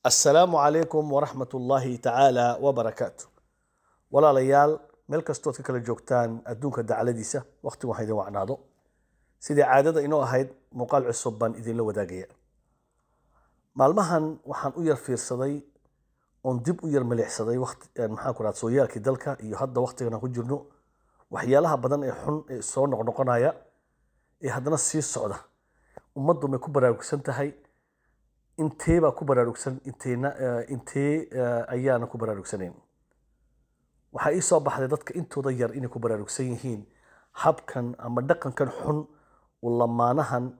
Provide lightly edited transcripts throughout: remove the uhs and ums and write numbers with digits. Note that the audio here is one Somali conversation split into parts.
Assalaamu calaykum waraxmat ullaahi tacaala wabarakaatu. Walaalayaal, meel kastood ka kala joogtaan adduunka dacaladiisa, waqtigu ha idin wacnaado. Sidii caadada inoo ahayd, muuqaal cusub baan idinla wadaagaya. Maalmahan waxaan u yar fiirsaday oon dib u yar milixsaday waqti, maxaan ku rahda, sooyaalkii dalka iyo hadda waqtigan aan ku jirno, waxyaalaha badan ee xun ee soo noqnoqonaya ee haddana sii socda. Ummaddu may ku baraarugsan tahay? Intee baa ku baraarugsan? Inteena intee ayaana ku baraarugsanayn? Waxaa ii soo baxday dadka intooda yar inay ku baraarugsan yihiin habkan ama dhaqankan xun uu lamaanahan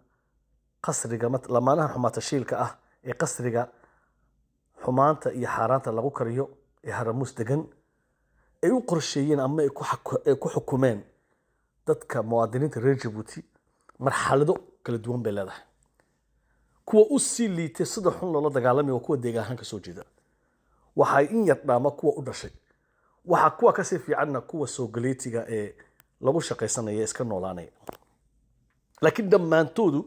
qasriga, lamaanahan xumaatashiilka ah ee qasriga xumaanta iyo xaaraanta lagu kariyo ee Haramuus degan ay u qorsheeyeen ama ay ku xukumeen dadka muwaadiniinta reer Jabuuti. Marxalado kala duwan bay leedahay. Kuwa u sii liitay sida xun loola dagaalamaya waa kuwa deegaan ka soo jeeda. Waxay in yar dhaama kuwa u dhashay. Waxaa kuwa kasii fiicanna kuwa soo galeetiga ee lagu shaqaysanaya, iska noolaanaya. Laakiin dhammaantoodu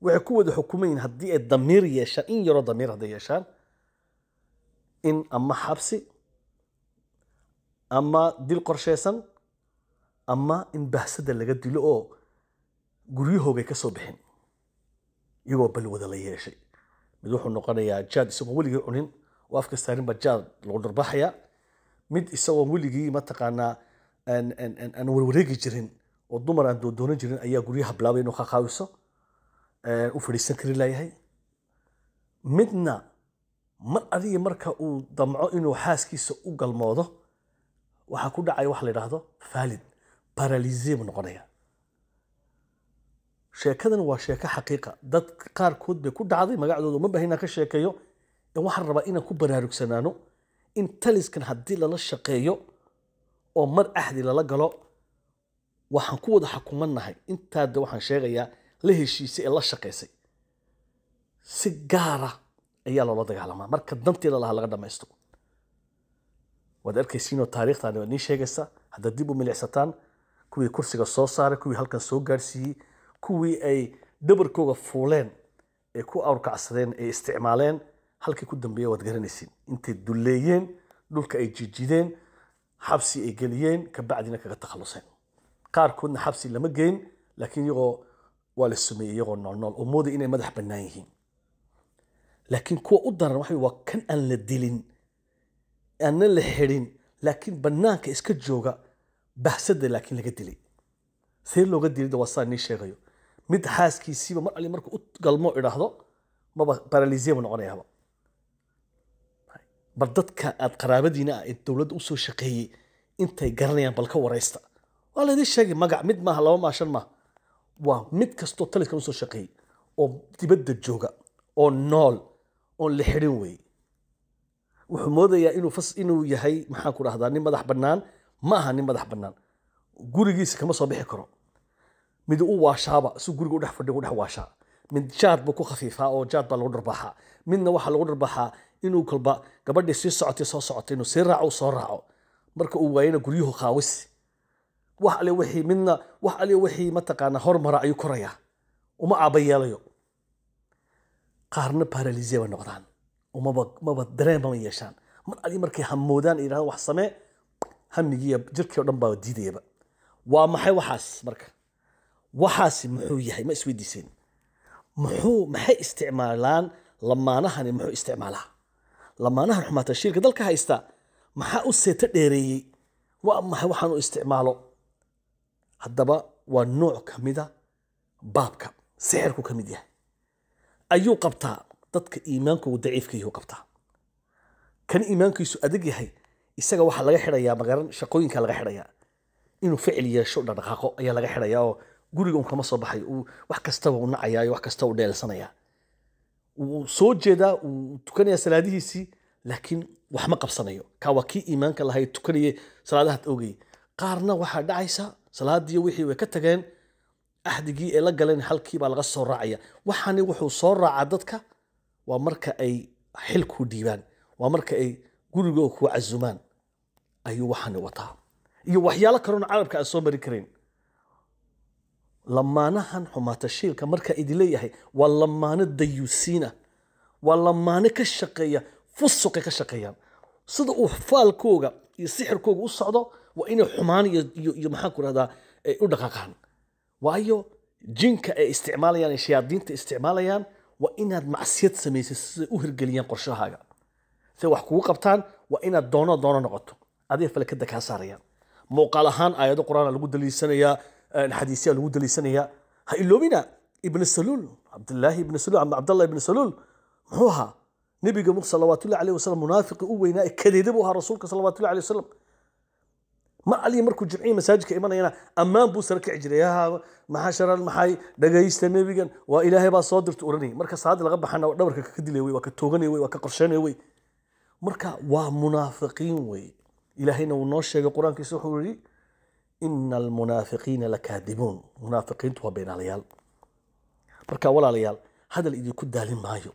waxay ku wada xukumayin, haddii ay damiir yeeshaan, in yaroo damiir hadday yeeshaan, in ama xabsi ama dil qorshaysan ama in bahsada laga dilo oo guryahoogay ka soo bixin iyagoo balwada la yeeshay. Mid wuxuu noqonayaa jaad isagoon weligii cunin oo afka saarin baa jaad lagu dharbaaxayaa. Mid isagoon weligii mataqaanaa aan warwareegi jirin oo dumar aan doondoonan jirin ayaa guryaha bilaabay inuu khaqaawiso, u fadhiisan kari laayahay. Midna mar adiga marka uu damco inuu xaaskiisa u galmoodo, waxaa ku dhacaya wax la yidhaahdo faalid, paralysé buu noqonaya. Sheekadan waa sheeko xaqiiqa, dad qaarkood bay ku dhacday. Magacdooda uma baahina ka sheekeeyo. Waxaan rabaa inaan ku baraarugsanaano in taliskan haddii lala shaqeeyo oo mar axdi lala galo, waxaan ku wada xukumannahay. Intaada waxaan sheegayaa la heshiisay ee la shaqaysay, si gaara ayaa loola dagaalamaa marka dantii lalahaa laga dhamaysto. Waad arkaysiinoo taariikhtaani waad nii sheegaysa haddaad dib u milicsataan kuwii kursiga soo saaray, kuwii halkan soo gaarsiiyey, kuwii ay dhabarkooga fuuleen ee ku awrkacsadeen ee isticmaaleen, halkii ku dambeeya waad garanaysiin. Intay dulleeyeen, dhulka ay jijideen, xabsi ay geliyeen, kabacdina kaga takhaluseen. Qaarkoodna xabsi lama geyn, laakiin iyagoo waa la sumeeyey iyagoo noolnool oo mooday inay madax bannaan yihiin. Laakiin kuwa u daran waxa waa kan aan la dilin, aanna la xidhin, laakiin bannaanka iska jooga, bahsada laakiin laga dilay. See looga dilay? Waa saa nii sheegayo. Mid xaaskiisiiba mar ali markuu u galmo idhaahdo maba paralysé buu noqonayaaba. Bal dadka aad qaraabadiina ah ee dowladda usoo shaqeeyey intay garanayaan bal ka waraysta, waa laydin sheegay. Magac mid maaha, laba maa, shan maaha, waa mid kastoo taliskan usoo shaqeeyey oo dibadda jooga oo nool oon la xidhin weeye. Wuxuu moodayaa inuu fas inuu yahay, maxaan ku dhahdaa, nin madax bannaan. Ma aha nin madax bannaan, gurigiisa kama soo bixi karo. Mid u waashaaba si guriga u dhex fadhiyo u dhex waashaa. Mid jaad buu ku khafiifaa oo jaad baa lagu dharbaaxaa. Midna waxaa lagu dharbaaxaa inuu kolba gabadhii sii socotay soo socotay inuu sii raaco, soo raaco. Marka uu waayana guryuhu qaawis. Wax alle wixii midna, wax alle wixii mataqaanaa hormara ayuu korayaa, uma aaba yeelayo. Qaarna paralysé bay noqdaan, umaba maba dareen bama yeeshaan. Mar ali markay hamoodaan yidhahdaan wax samee, hamigiiyo jirkii o dhan baa diidayaba. Waa maxay waxaas marka? Waxaasi muxuu yahay? Ma isweydiiseen muxuu, maxay isticmaalaan lamaanahani? Muxuu isticmaalaa lamaanahan xumaatashiilka dalka haysta? Maxaa u seeto dheereeyey? Waa maxay waxaan u isticmaalo? Haddaba waa nooc ka mida baabka sixirku ka mid yahay ayuu qabtaa. Dadka iimaankoogu daciifka yahuu qabtaa. Kan iimaankiisu adag yahay isaga waxaa laga xidhayaa magaran shaqooyinka laga xidhayaa, inuu ficil yeesho, dhaqdhaqaaqo ayaa laga xidhayaa oo guriga un kama soo baxayo. Uu wax kastaba u nacayaa, wax kasta u dheelsanayaa, wuu soo jeedaa, wuu tukanayaa salaadihiisii, laakiin wax ma qabsanayo. Kaa waa kii iimaanka lahay, tukanayay salaadaha oogayay. Qaarna waxaa dhacaysa salaadiyo wixii way ka tageen, axdigii ay la galeen halkii baa laga soo raacaya. Waxaani wuxuu soo raacaa dadka waa marka ay xil kuu dhiibaan, waa marka ay gurigooda kuu casumaan ayuu waxaani wataa iyo waxyaalo kaloona carabka aan soo marin karayn. Lamaanahan xumaatashiilka marka idin leeyahay waa lamaano dayuusiina. Waa lamaane ka shaqeeya fusuqay ka shaqeeyaan. Sida uu faalkooga iyo sixirkooga u socdo waa inay xumaan iyo maxaan ku rahdaa ay u dhaqaaqaan. Waayo jinka ay isticmaalayaan, ay shayaadiinta isticmaalayaan, waa inaad macsiyad samaysid siday u hirgeliyaan qorshahaaga, siday wax kugu qabtaan. Waa inaad doono doono noqoto, adiga falakada kaa saarayaan. Muuqaal ahaan aayado qur-aan lagu daliishanayaa, xadiisyaa lagu daliishanayaa. Ha iloobina Ibn Saluul, Cabdillaahi ibn Saluul ama Cabdallah ibn Saluul, muxuu ahaa? Nebiga salawaatullahi alayhi wasalam munaafiqi u weynaa ee kadeeda buu ahaa rasuulka salawaatullahi alayhi wasalam. Mar alihi markuu jimcihii masaajidka imanayana ammaan buu sare kici jiray. Yaa maxaa sharan, maxay dhagaysta, nebigan waa Ilaahay baa soo dirta oranayay. Marka salaadii laga baxana dhabarka ka dilay wey, waa ka tooganay wey, waa ka qorsheynay wey. Marka waa munaafiqiin wey. Ilaahayna wuu noo sheegay qur-aankiisa, wuxuu yidhi: ina almunaafiqiina lakaadibuun. Munaafiqiintu waa beenaalayaal. Marka walaalayaal, hadal idinku daalin maayo.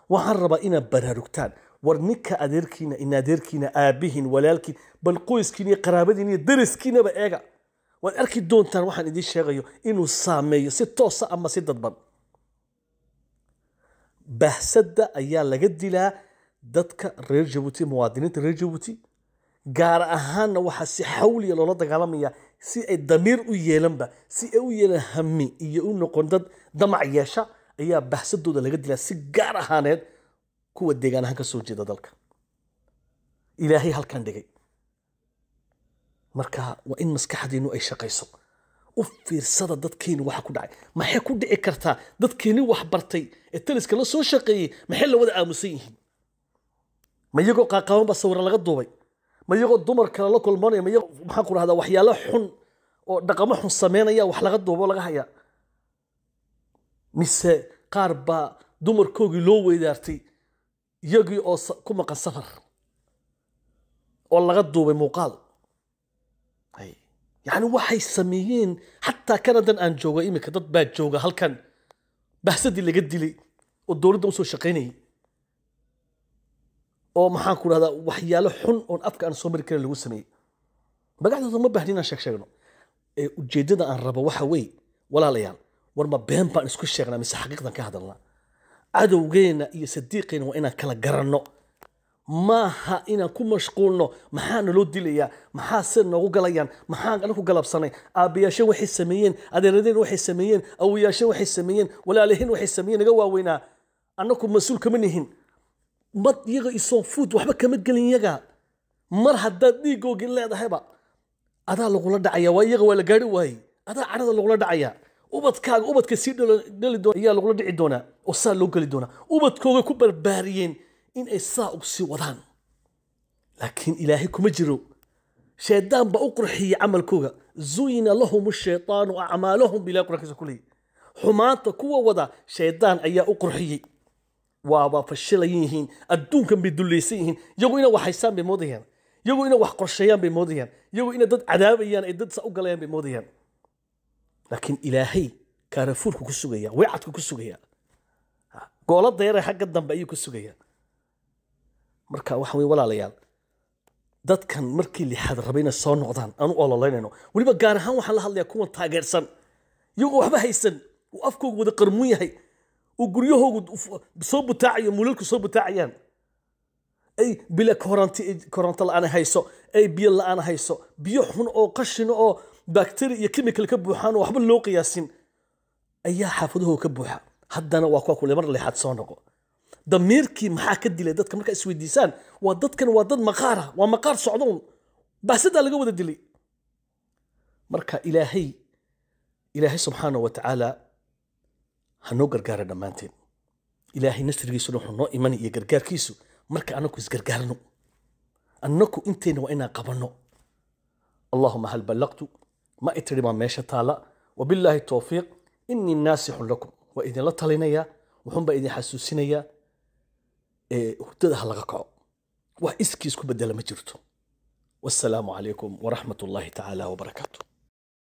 Waxaan rabaa inaad baraarugtaan. War ninka adeerkiina, in adeerkiina, aabihiin, walaalkiin, bal qoyskiin iyo qaraabadiin iyo dariskiinaba eega. Waad arki doontaan waxaan idiin sheegayo inuu saameeyo si toosa ama si dadban. Bahsadda ayaa laga dilaa dadka reer Jabuuti, muwaadiniinta reer Jabuuti gaar ahaanna. Waxaa si xawliya loola dagaalamaya si ay damiir u yeelanba, si ay u yeelan hami iyo u noqon dad damac yeesha, ayaa bahsadooda laga dilaa si gaar ahaaneed kuwa deegaan ahaan ka soo jeeda dalka Ilaahay halkan dhigay. Marka waa in maskaxdiinu ay shaqayso. U fiirsada dadkeeni waxa ku dhacay. Maxay ku dhici kartaa dadkeeni wax bartay ee taliska la soo shaqeeyey? Maxay la wada aamusan yihiin? Ma iyagoo qaaqaaban baa sawira laga duubay? Ma iyagoo dumar kale la kulmanaya? Ma iyagoo, maxaan ku rahdaa, waxyaalo xun oo dhaqamo xun sameynaya wax laga duubo laga hayaa? Mise qaar baa dumarkoogii loo weydaartay iyagii oo ku maqan safar oo laga duubay muuqaal? Yacni waxay sameeyeen xataa Kanadan aan jooga iminka, dad baa jooga halkan bahsadii laga dilay oo dowladda usoo shaqaynayay oo, maxaan ku rahdaa, waxyaalo xun oon afka aan soo mari karin lagu sameeyey. Magacdooda ma baahni inaan sheeg sheegno. Ee ujeeddada aan rabo waxa weeye, walaalayaal, war ma been baan isku sheegnaa mise xaqiiqdan ka hadalnaa? Cadowgeena iyo sadiiqeena waa inaan kala garanno. Maaha inaan ku mashquulno maxaa naloo dilayaa, maxaa se noogu galayaan, maxaan anaku galabsanay. Aabbayaasheen waxay sameeyeen, adeeradeen waxay sameeyeen, awoyaasheen waxay sameeyeen, walaalaheen waxay sameeyeen naga waaweynaa, annaku mas-uul kama nihin. Mad iyaga isoon fuud waxba kama gelin iyaga. Mar haddaad dhiigoogii leedahayba adaa lagula dhacaya. Waa iyaga waa la gaari waayey, adaa cadhada lagula dhacaya. Ubadkaaga, ubadka sii dhali doona ayaa lagula dhici doonaa oo saa loo geli doonaa. Ubadkooga ku barbaariyeen in ay saa u sii wadaan, laakiin Ilaahay kuma jiro. Shaydaan baa u qurxiyey camalkooga. Zuyina lahum shaytaanu acmaalahum, bilahi qur'aankiisa ku leeyahy. Xumaanta kuwa wada shaydaan ayaa u qurxiyey. Waaba fashilayan yihiin, adduunkan bay dullaysan yihiin. Iyagu inay wax haystaan bay moodayaan, iyagu inay wax qorsheeyaan bay moodayaan, iyagu inay dad cadaabayaan ay dad sa u galayaan bay moodayaan. Laakiin Ilaahay kaarafuurku ku sugaya, weecadku ku sugaya, goolada yare xagga dambe ayuu ku sugaya. Marka waxa weye walaalayaal, dadkan markii lixaad rabay inay soo noqdaan aan u ololeynayno, weliba gaar ahaan waxaan la hadlayaa kuwan taageersan, iyagoo waxba haysan, uu afkoogu wada qarmuun yahay, uu guryahoogu soo butaacayo, mulalku soo butaacayaan, ay bila koronti, koronto la-aan hayso, ay biyo la-aan hayso, biyo xun oo qashin oo bacteria iyo chemical ka buuxaan oo waxba loo qiyaasin ayaa xaafadahooga ka buuxa. Haddana waa kuwa kule mar lixaad soo noqo. Damiirkii maxaa ka dilay dadka? Markaa isweydiisaan, waa dadkan waa dad maqaara, waa maqaar socdoon, bahsadaa laga wada dilay. Marka Ilaahay subxaanahu wa tacaala ha noo gargaara dhammaanteen. Ilaahay nasrigiisuna wuxuu noo imanay iyo gargaarkiisu marka anaku isgargaarno. Annaku intayna waa inaan qabanno. Allahuma hal ballaqtu, ma itiri baa meesha taala. Wabillaahi towfiiq. Inii naasixun lakum, waa idinla talinayaa, wuxuun baa idin xasuusinayaa ee hurdada ha laga kaco. Wax iskiis ku bedela ma jirto. Wassalaamu calaykum waraxmat ullaahi tacaala wabarakaatu.